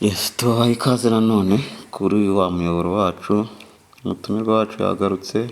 Yes, tubahaye ikaze nanone kuri wa muyoboro wacu. Umutumirwa wacu yagarutse,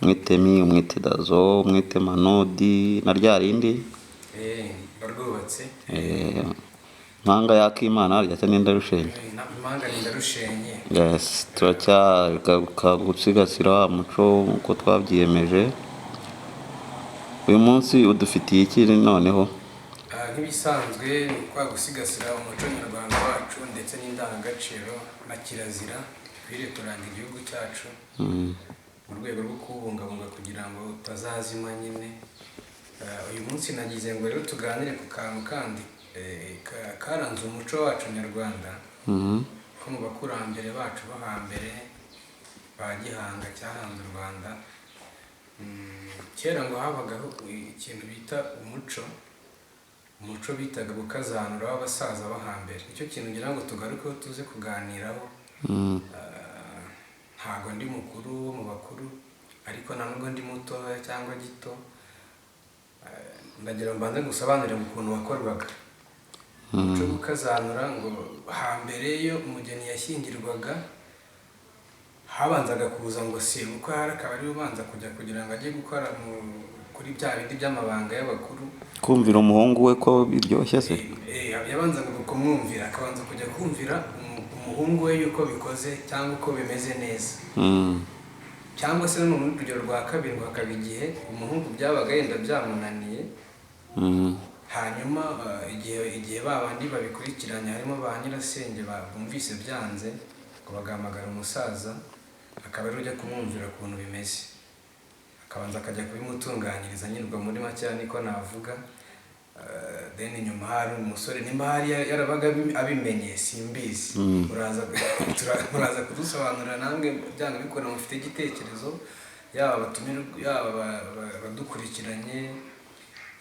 umwite Mi, umwite Dazo, umwite Manodi na rya rindi. Barwubatse. Mpanga y'Akimana rya se n'Indarushenye. Impanga ni Ndarushenye. Yes, turacyagaruka gusigasira wa muco uko twabyiyemeje. Uyu munsi udufitiye iki noneho? Nk'ibisanzwe ni kwa gusigasira umuco nyarwanda wacu ndetse n'indangagaciro na kirazira bikwiriye kuranga igihugu cyacu mu rwego rwo kuwubungabunga kugira ngo utazazima nyine. Uyu munsi nagize ngo rero tuganire ku kantu kandi karanze umuco wacu nyarwanda ko mu bakurambere bacu bo hambere ba Gihanga cyahanze u Rwanda. Kera ngo habagaho ikintu bita umuco bitaga gukazanura w'abasaza bo hambere. Nicyo kintu ngira ngo tugarukeho tuze kuganiraho. Ntago ndi mukuru wo mu bakuru, ariko nta nubwo ndi mutoya cyangwa gito. Ndagira ngo mbanze ngusobanurire ukuntu wakorwaga umuco wo gukazanura. Ngo hambere iyo umugeni yashyingirwaga, habanzaga kuza ngo sebukwe, ahari akaba ariwe ubanza kujya kugira ngo ajye gukora kuri bya bindi by'amabanga y'abakuru. Kumvira umuhungu we ko biryoshye se? Yabanzaga kumwumvira, akabanza kujya kumvira umuhungu we yuko bikoze cyangwa uko bimeze neza. Cyangwa se no mu rundi rugero rwa kabiri, ngo hakaba igihe umuhungu byabaga yenda byamunaniye, hanyuma igihe ba bandi babikurikiranye harimo ba nyirasenge bumvise byanze, ngo bagahamagara umusaza akaba ariwe ujya kumwumvira ukuntu bimeze, akabanza akajya kubimutunganyiriza nyirwa. Muri make niko navuga. Then nyuma hari umusore nimba hari yarabaga abimenye simbizi. Muraza kudusobanurira namwe byanga bikora mufite igitekerezo, yaba abatumirwa, yaba abadukurikiranye,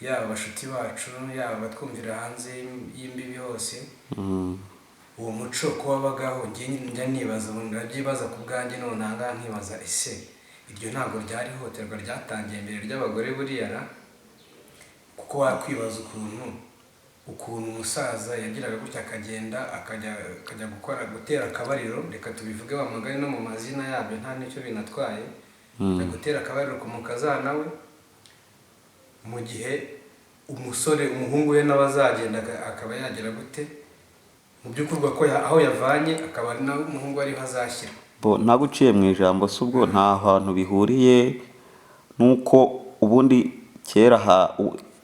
yaba abashuti bacu, yaba abatwumvira hanze y'imbibi hose. Uwo muco ko wabagaho, njye njya nibaza, ubu ndabyibaza ku bwanjye none aha ngaha nkibaza: ese iryo ntabwo ryari ihohoterwa ryatangiye mbere ry'abagore buriya ra? Kuko wakwibaza ukuntu umusaza yagiraga gutya akagenda akajya gukora gutera akabariro, reka tubivuge wa mugani no mu mazina yabyo nta n'icyo binatwaye, ajya gutera akabariro ku mukazana we, mu gihe umusore umuhungu we nawe azagenda akaba yagira gute mu by'ukuri ko aho yavanye akaba ari nawe umuhungu ariho azashyira. Bo ntabwo uciye mu ijambo se, ubwo nta hantu bihuriye nuko ubundi kera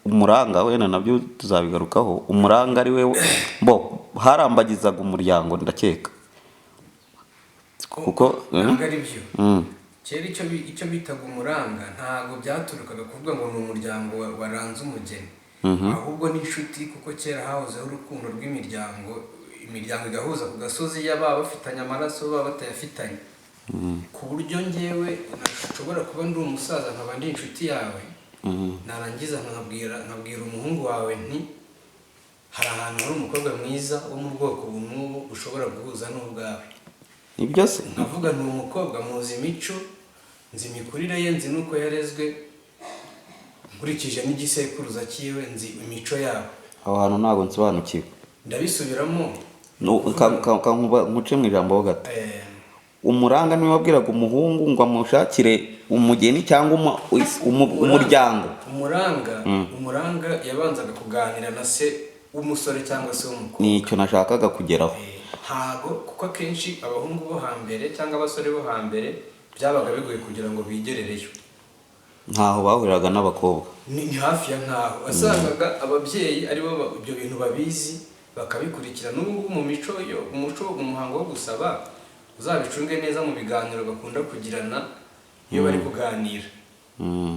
umuranga, wenda nabyo tuzabigarukaho, umuranga ari we bo harambagizaga umuryango ndakeka, kuko Ntabwo ari byo. Kera icyo bitaga umuranga ntabwo byaturukaga kuvuga ngo ni umuryango waranze umugeni, ahubwo n'inshuti, kuko kera hahozeho urukundo rw'imiryango, imiryango igahuza ku gasozi, yaba bafitanye amaraso, baba batayafitanye, ku buryo ngewe nshobora kuba ndi umusaza nkaba ndi inshuti yawe, narangiza nkabwira umuhungu wawe nti: "Hari ahantu hari umukobwa mwiza wo mu bwoko ubu n'ubu ushobora guhuza n'ubwawe." Nibyo se? Nkavuga ni umukobwa muzi imico, nzi imikurire ye, nzi n'uko yarezwe, nkurikije n'igisekuruza cyiwe, nzi imico yabo. Aho hantu ntabwo nsobanukiwe. Ndabisubiramo. Nkuce mu ijambo ho gato. Umuranga niwe wabwiraga umuhungu ngo amushakire umugeni cyangwa umuryango? Umuranga yabanzaga kuganira na se w'umusore cyangwa se w'umukobwa. Nicyo nashakaga kugeraho. Ntago, kuko akenshi abahungu bo hambere cyangwa abasore bo hambere byabaga bigoye kugira ngo bigerereyo. Ntaho bahuriraga n'abakobwa. Ni hafi ya nkaho wasangaga ababyeyi aribo ibyo bintu babizi bakabikurikira. N'ubu ngubu mu mico yo umuco umuhango wo gusaba, uzabicunge neza mu biganiro bakunda kugirana, iyo bari kuganira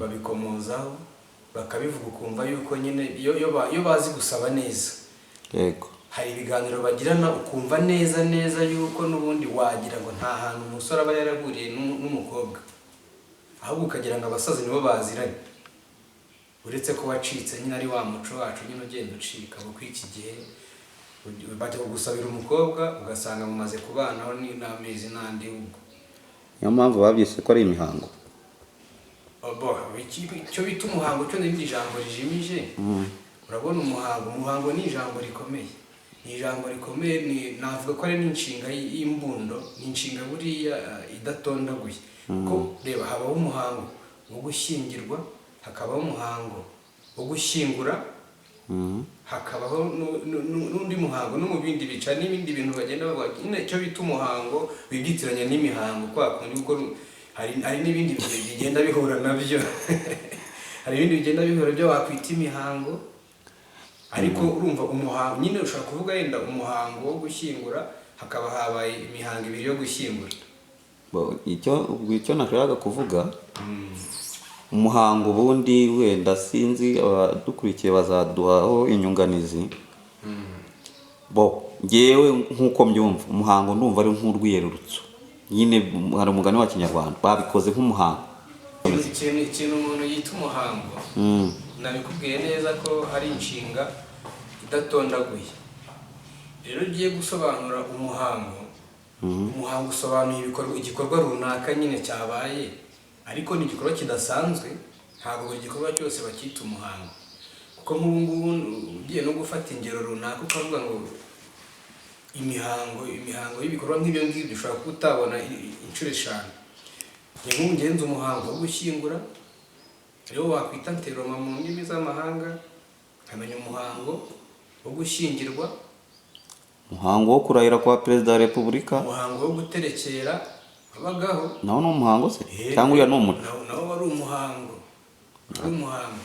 babikomozaho, bakabivuga, ukumva yuko nyine iyo bazi gusaba neza, hari ibiganiro bagirana ukumva neza neza yuko n'ubundi wagira ngo nta hantu umusore aba yarahuriye n'umukobwa, ahubwo ukagira ngo abasaza nibo baziranye, uretse ko wacitse nyine ari wa muco wacu nyine ugenda ucika, kuko iki gihe bajya kugusabira umukobwa ugasanga mumaze kubanaho n'amezi n'andi ubwo. Niyo mpamvu babyise ko ari imihango. Bo, icyo bita umuhango cyo ni irindi jambo rijimije. Urabona umuhango ni ijambo rikomeye. Ni ijambo rikomeye, ni navuga ko ari n'inshinga y'imbundo, ni inshinga buriya idatondaguye. Kuko reba, habaho umuhango wo gushyingirwa, hakabaho umuhango wo gushyingura, hakabaho n'undi muhango, no mu bindi bica n'ibindi bintu bagenda bavuga nyine, icyo bita umuhango wibyitiranya n'imihango kwa kundi, kuko hari n'ibindi bigenda bihura nabyo, hari ibindi bigenda bihura byo wakwita imihango. Ariko urumva umuhango nyine ushobora kuvuga yenda umuhango wo gushyingura, hakaba habaye imihango ibiri yo gushyingura. Bo, icyo ubwo icyo nashakaga kuvuga, umuhango ubundi wenda sinzi, abadukurikiye bazaduhaho inyunganizi. Bo ngewe nk'uko mbyumva, umuhango ndumva ari nk'urwiyerurutso nyine. Hari umugani wa Kinyarwanda, babikoze nk'umuhango. Ikintu umuntu yita umuhango, nabikubwiye neza ko ari inshinga idatondaguye. Rero ugiye gusobanura umuhango, umuhango usobanuye ibikorwa, igikorwa runaka nyine cyabaye, ariko ni igikorwa kidasanzwe. Ntabwo buri gikorwa cyose bacyita umuhango, kuko nk'ubu ngubu ugiye no gufata ingero runaka ukavuga ngo imihango y'ibikorwa nk'ibyo ngibyo, ushobora kuba utabona inshuro 5. Njye nk'ubu ngenza umuhango wo gushyingura, rero wakwita enterrement mu ndimi z'amahanga, nkamenya umuhango wo gushyingirwa, Umuhango wo kurahira kwa Perezida wa Repubulika. Umuhango wo guterekera wabagaho. Nawo ni umuhango se cyangwa uriya ni umuco? Nawo wari umuhango, wari umuhango.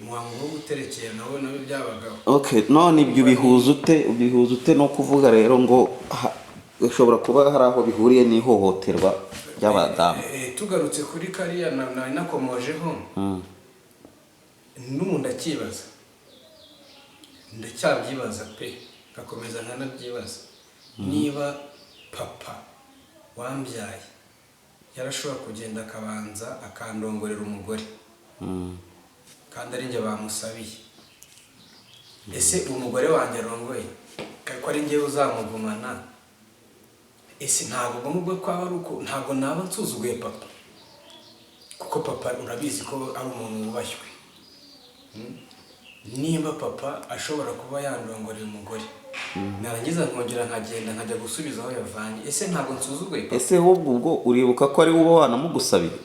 Umuhango wo guterekera nawo byabagaho. Okay, none ibyo ubihuza ute no kuvuga rero ngo bishobora kuba hari aho bihuriye n'ihohoterwa ry'abadamu? Tugarutse kuri kariya nari nakomojeho, n'ubu ndacyibaza, ndacyabyibaza pe, ngakomeza nkanabyibaza: niba papa wambyaye yarashobora kugenda akabanza akandongorera umugore, kandi ari njye bamusabiye, ese umugore wanjye arongoye ko ari njyewe uzamugumana, ese ntabwo ubwo ngubwo kwaba ari uko ntabwo naba nsuzuguye papa? Kuko papa urabizi ko ari umuntu wubashywe. Nimba papa ashobora kuba yandongorera umugore, narangiza nkongera nkagenda nkajya gusubiza aho yavanye, ese ntabwo nsuzuguye papa? Ese ahubwo ubwo uribuka ko ari wowe wanamugusabiye?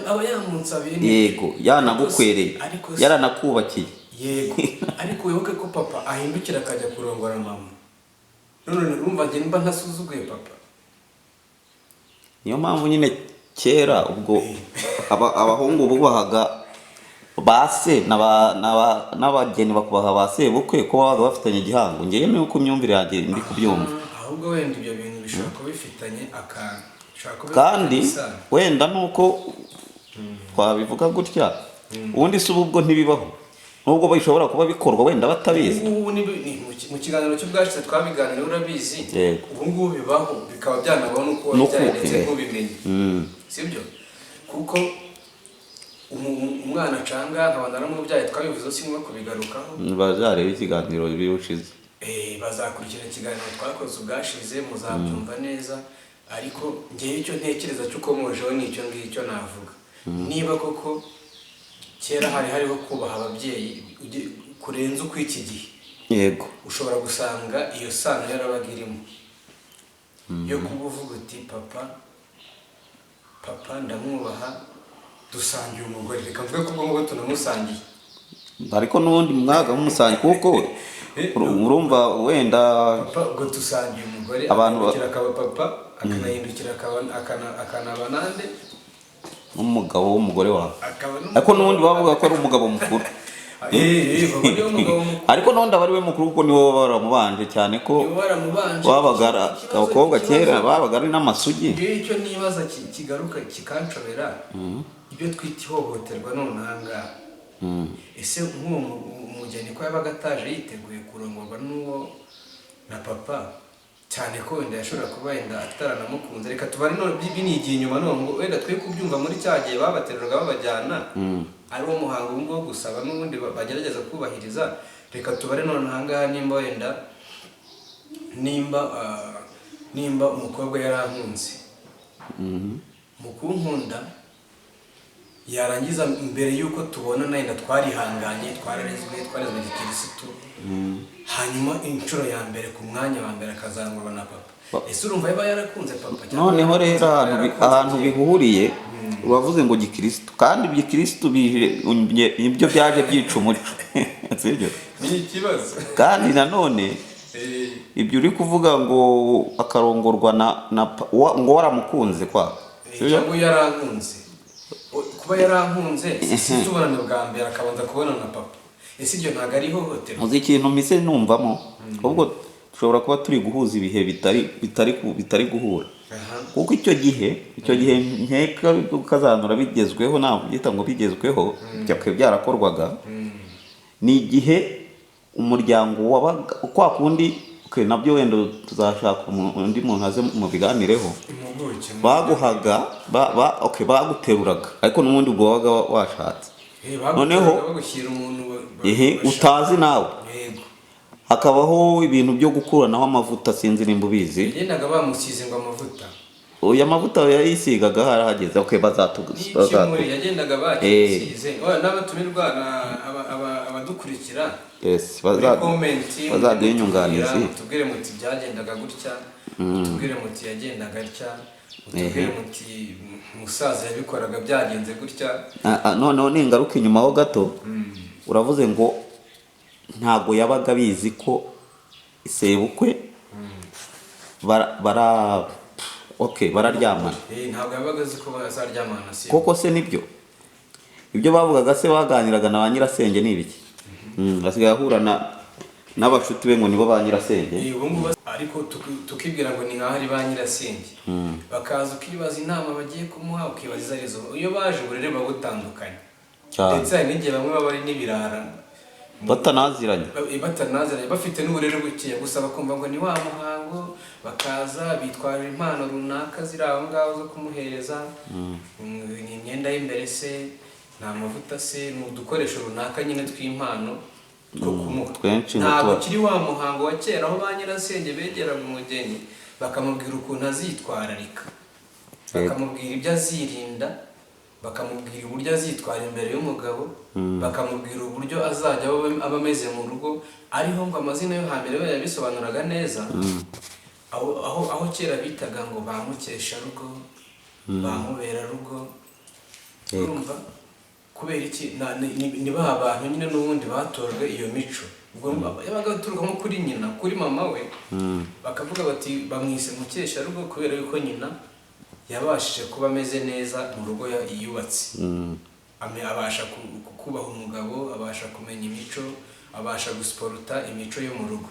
Aba yamunsabiye Yego, yanagukwereye. Ariko se- Yaranakubakiye. Yego, ariko wibuke ko papa ahindukira akajya kurongora mama. None urumva njye nimba ntasuzuguye papa? Niyo mpamvu nyine kera ubwo abahungu bubahaga ba se n'abageni bakubaha ba sebukwe, ko babaga bafitanye igihango. Ngewe ni uko imyumvire yanjye ndi kubyumva. Ahubwo wenda ibyo bintu bishobora kuba bifitanye akantu, bishobora kuba Kandi bifitanye isano. wenda nuko twabivuga gutya, ubundi si ubu ubwo ntibibaho, nubwo bishobora kuba bikorwa wenda batabizi. Ubu ngubu ni mu kiganiro cy'ubwashize twabiganiriye, urabizi. Yego. Ubu ngubu bibaho, bikaba byanabaho nuko Nuko, wabyaye ndetse ntubimenye. Sibyo? Kuko umwana acanga nkaba naramubyaye, twabivuze, singombwa kubigarukaho. Bazareba ikiganiro biri ushize. Bazakurikira ikiganiro twakoze ubwashize, muzabyumva neza. Ariko ngewe icyo ntekereza cy'ukomojeho ni icyo ngicyo navuga: niba koko kera hari hariho kubaha ababyeyi kurenza uko iki gihe, ushobora gusanga iyo sano yarabaga irimo yo kuba uvuga uti: "Papa, papa ndamwubaha, dusangiye umugore." Reka mvuge ko ubwo ngubwo tunamusangiye. Ariko n'ubundi mwaga mumusangiye, kuko urumva wenda Papa ubwo dusangiye umugore, Abantu agahindukira akaba papa, akanahindukira akanaba nande? N'umugabo w'umugore wawe. Akaba. Ariko n'ubundi bavuga ko ari umugabo mukuru. Bavuga niwe mugabo mukuru. Ariko n'ubundi aba ari we mukuru, kuko niwe baba baramubanje, cyane ko Niwe baramubanje. babaga abakobwa kera babaga ari n'amasugi. Ngewe icyo nibaza kigaruka kikanshobera, ibyo twita ihohoterwa none aha ngaha, ese nk'uwo umugeni ko yabaga ataje yiteguye kurongorwa n'uwo na papa, cyane ko wenda yashobora kuba wenda ataranamukunze, reka tubare none binigiye inyuma none ngo wenda twe kubyumva muri cya gihe babateruraga babajyana, ari wo muhango ubu ngubu wo gusaba n'ubundi bagerageza kubahiriza, reka tubare none aha ngaha, nimba wenda nimba umukobwa yarankunze, mu kunkunda Yarangiza, mbere y'uko tubonana yenda twarihanganye, twararezwe, twarezwe gikirisitu, hanyuma inshuro ya mbere, ku mwanya wa mbere akazamurwa na papa. Ese urumva yaba yarakunze papa cyangwa Noneho rero ahantu yarakunze ahantu ababyeyi? bihuriye, uravuze ngo gikirisitu, kandi gikirisitu nibyo byaje byica umuco, sibyo? Ni ikibazo. Kandi nanone ibyo uri kuvuga ngo akarongorwa na ngo waramukunze kwa, sibyo? Cyangwa yarankunze. Kuba yarankunze, si tubonane bwa mbere akabanza kubonana na papa, ese ibyo ntabwo ari ihohoterwa? Uzi ikintu mise numvamo? Ahubwo dushobora kuba turi guhuza ibihe bitari guhura, kuko icyo gihe nkeka kazanura bigezweho, ntabwo byita ngo bigezweho, byakwiye byarakorwaga, ni igihe umuryango wabaga kwa kundi. Okay, nabyo wenda tuzashaka undi muntu aze mu biganireho. Impuguke Baguhaga okay, baguteruraga, ariko n'ubundi ubwo wabaga washatse. Noneho bagushyira umuntu ehe, utazi nawe. Yego. Hakabaho ibintu byo gukuranaho amavuta, sinzi nimba ubizi. Yagendaga bamusize ngo amavuta. Oya, amavuta yayisigaga harahageze. Okay, bazatu N'ikimuri yagendaga bakimusize. Oya, n'abatumirwa abadukurikira Yes, muri comment bazaduha inyunganizi. Mutubwire muti byagendaga gutya, mutubwire muti yagendaga atya, mutubwire muti musaza yabikoraga byagenze gutya. Ah, ah, noneho ningaruka inyuma ho gato, uravuze ngo ntabwo yabaga abizi ko sebukwe bara okay, bararyamana. Ntabwo yabaga azi ko bazaryamana na se. Koko se nibyo ibyo bavugaga se, baganiraga na ba nyirasenge ni ibiki? Asigaye ahura na n'abashuti be ngo nibo ba nyirasenge. Ubu ngubu ariko tukibwira ngo ni nkaho ari ba nyirasenge, bakaza ukibaza inama bagiye kumuha, ukibaza izo arizo. Iyo baje uburere buba butandukanye. Cyane. Ndetse hari n'igihe bamwe baba ari n'ibirara. Batanaziranye. Batanaziranye, bafite n'uburere bukeya, gusa bakumva ngo ni wa muhango, bakaza bitwaje impano runaka ziri aho ngaho zo kumuhereza. Ni imyenda y'imbere se, ni amavuta se, ni udukoresho runaka nyine tw'impano two kumuha. Twinshi ngo Ntabwo kiri wa muhango wa kera aho ba nyirasenge begeraga umugeni bakamubwira ukuntu azitwararika, bakamubwira ibyo azirinda, bakamubwira uburyo azitwara imbere y'umugabo, bakamubwira uburyo azajya aba ameze mu rugo. Ariho ngo amazina yo hambere we yabisobanuraga neza, aho kera bitaga ngo ba mukesharugo, ba muberarugo. Urumva kubera iki? Ni ba bantu nyine n'ubundi batojwe iyo mico. Ubwo yabaga aturuka nko kuri nyina, kuri mama we, bakavuga bati bamwise mukesharugo kubera yuko nyina yabashije kuba ameze neza mu rugo yubatse. Abasha kubaha umugabo, abasha kumenya imico, abasha gusiporuta imico yo mu rugo.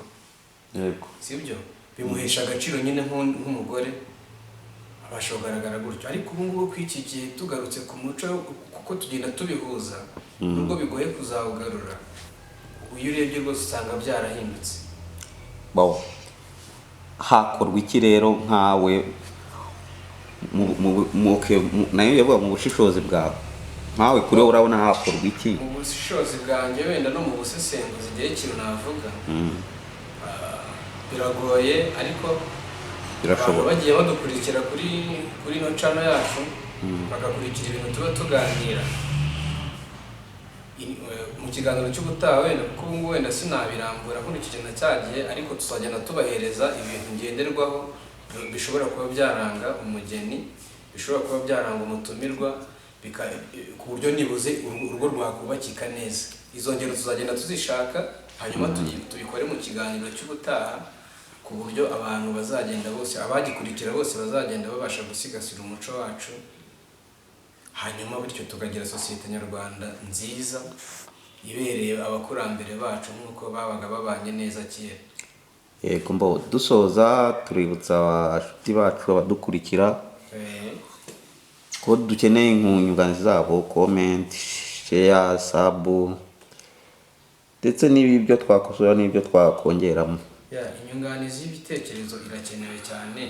Sibyo bimuhesha agaciro nyine nk'umugore, abasha kugaragara gutyo. Ariko ubu ngubu ku iki gihe, tugarutse ku muco, kuko tugenda tubihuza, nubwo bigoye kuzawugarura, iyo urebye rwose usanga byarahindutse. Bo hakorwa iki rero nkawe okay, nayo yavuga mu bushishozi bwawe, nkawe kuri wowe urabona hakorwa iki? Mu bushishozi bwanjye wenda no mu busesenguzi, igihe ikintu navuga, biragoye ariko Birashoboka. abantu bagiye badukurikira kuri ino channel yacu, bagakurikira ibintu tuba tuganira mu kiganiro cy'ubutaha wenda, kuko ubu ngubu wenda sinabirambura nkurikije na cya gihe, ariko tuzagenda tubahereza ibintu ngenderwaho bishobora kuba byaranga umugeni, bishobora kuba byaranga umutumirwa, ku buryo nibuze urugo rwakubakika neza. Izo ngero tuzagenda tuzishaka, hanyuma tubikore mu kiganiro cy'ubutaha, ku buryo abantu bazagenda bose, abagikurikira bose bazagenda babasha gusigasira umuco wacu, hanyuma bityo tukagira sosiyete nyarwanda nziza ibereye abakurambere bacu nk'uko babaga babanye neza kera. Yego, mbo dusoza tuributsa abashuti bacu, abadukurikira, ko dukeneye inyunganizi zabo, comment, share, sub, ndetse n'ibyo twakosora n'ibyo twakongeramo. Ya, inyunganizi y'ibitekerezo irakenewe cyane.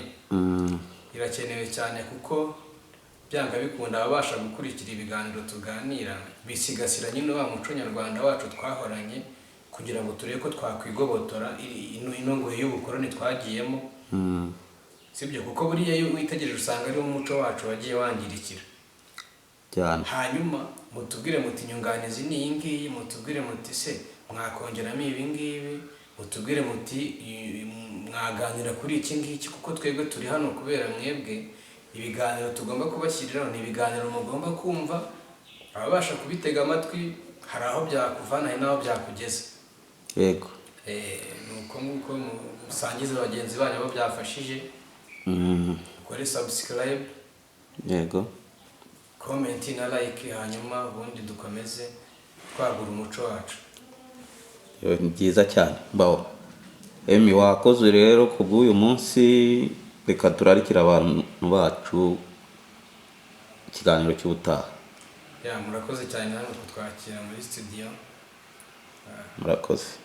Irakenewe cyane kuko byanga bikunda ababasha gukurikira ibiganiro tuganira bisigasira nyine wa muco nyarwanda wacu twahoranye, kugira ngo turebe ko twakwigobotora ino ngoyi y'ubukoroni twagiyemo. Sibyo? Kuko buriya iyo witegereje usanga ariwo muco wacu wagiye wangirikira. Cyane. Hanyuma mutubwire muti inyunganizi ni iyi ngiyi, mutubwire muti se mwakongeramo ibi ngibi, mutubwire muti mwaganira kuri iki ngiki, kuko twebwe turi hano kubera mwebwe. Ibiganiro tugomba kubashyiriraho ni ibiganiro mugomba kumva, ababasha kubitega amatwi hari aho byakuvana, hari n'aho byakugeza. Ni uko nguko musangize bagenzi banyu abo byafashije, ukore subscribe, comment na like, hanyuma ubundi dukomeze twagura umuco wacu. Yewe, ni byiza cyane. Mbaho Emi, wakoze rero ku bw'uyu munsi. Reka turarikire abantu bacu ikiganiro cy'ubutaha. Ya, murakoze cyane hano kutwakira muri studio. Murakoze.